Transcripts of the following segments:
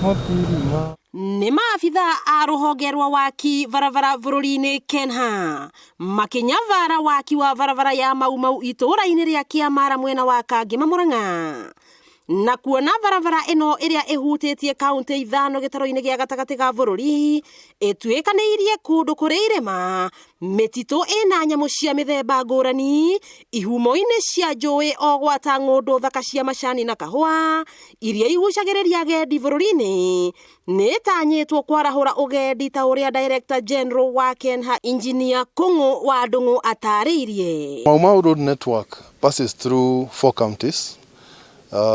Mũtirima. Nĩ maabitha a rũhonge rwa waki barabara bũrũri-inĩ KENHA makĩnyabara waki wa barabara ya Mau Mau itũũra-inĩ rĩa Kĩamara mwena wa Kangĩma Mũrang'a. Na kuona barabara ĩno ĩrĩa ĩhutĩtie kauntĩ ithano gĩtaro-inĩ gĩa gatagatĩ ga bũrũri ĩtuĩkanĩirie kũndũ kũrĩ irĩma, mĩtitũ ĩna nyamũ cia mĩthemba ngũrani, ihumo-inĩ cia njũĩ o gwata ng'ũndũ thaka cia macani na kahũa iria igucagĩrĩria agendi bũrũri-inĩ, nĩ ĩtanyĩtwo kwarahũra ũgendi ta ũrĩa Director General wa KENHA Engineer Kũng'ũ wa Ndũng'ũ atarĩirie. Mau Mau Road Network passes through four counties,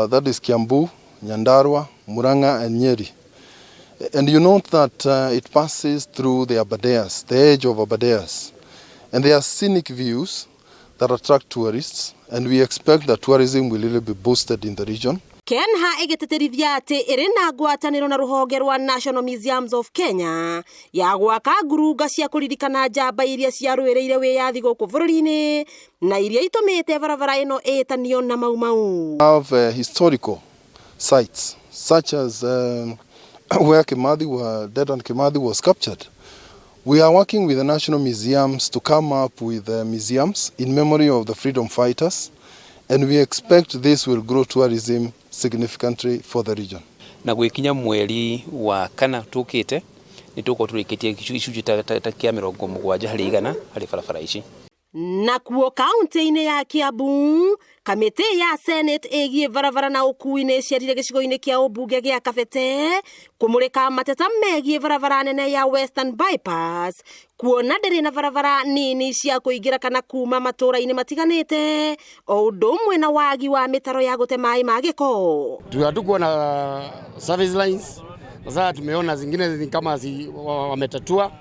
that is Kiambu, Nyandarua, Murang'a and Nyeri. And you note that it passes through the Aberdares, the edge of Aberdares. And there are scenic views that attract tourists, and we expect that tourism will really be boosted in the region. KENHA ĩgĩtĩtĩrithia atĩ ĩrĩ na ngwatanĩro na rũhonge rwa National Museums of Kenya ya gwaka ngurunga cia kũririkana njamba iria ciarũĩrĩire wĩyathi gũkũ bũrũri-inĩ na iria itũmĩte barabara ĩno ĩtanio na Mau Mau. Have historical sites such as where Dedan Kimathi was captured. We are working with the national museums to come up with museums in memory of the freedom fighters, and we expect this will grow tourism significantly for the region. Na gwĩkinya mweri wa kana tũkĩte nĩ tũgũkorwo tũrĩkĩtie gĩcunjĩ ta kĩa 70% harĩ barabara ici. Nakuo kaunti-inĩ ya Kiambu, kamĩtĩ ya Senate ĩgiĩ barabara na ũkui nĩ ĩcerire gĩcigo-inĩ kĩa ũmbunge gĩa Kabete kũmũrĩka mateta megiĩ barabara nene ya Western Bypass, kuona ndĩrĩ na barabara nini cia kũingĩra kana kuma matũũra-inĩ matiganĩte, o ũndũ ũmwe na wagi wa mĩtaro ya gũte maĩ ma gĩko. Hatukuwa na service lines, na sasa tumeona zingine ni kama wametatua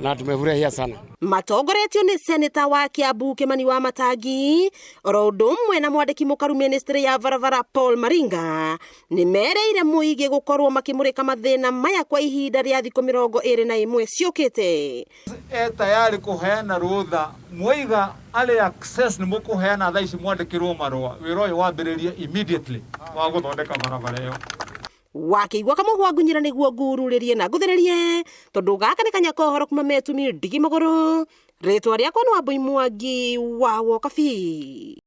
na tumefurahia sana. Matongoretio nĩ seneta wa Kiambu Kimani wa Matangi, oro ũndũ ũmwe na mwandĩki mũkaru ministry ya barabara Paul Maringa, nĩ mereire mũingĩ gũkorwo makĩmũrĩka mathĩna maya kwa ihinda rĩa thikũ 21 ciũkĩte. E tayari kuheana rutha mwaiga arĩ access nĩ mũkũheana thaa ici mwandĩkĩrwo marũa wĩra ũyũ wambĩrĩrie immediately wa gũthondeka barabara ĩyo. Wakĩigua kamũgwa ngunyĩra nĩguo ngururĩrie na ngũthĩrĩrie, tondũ gaka nĩ kanya kohoro kuma metumi ndigi magũrũ. Rĩtwa rĩakwa nĩ Wambui Mwangi wa Wokabi.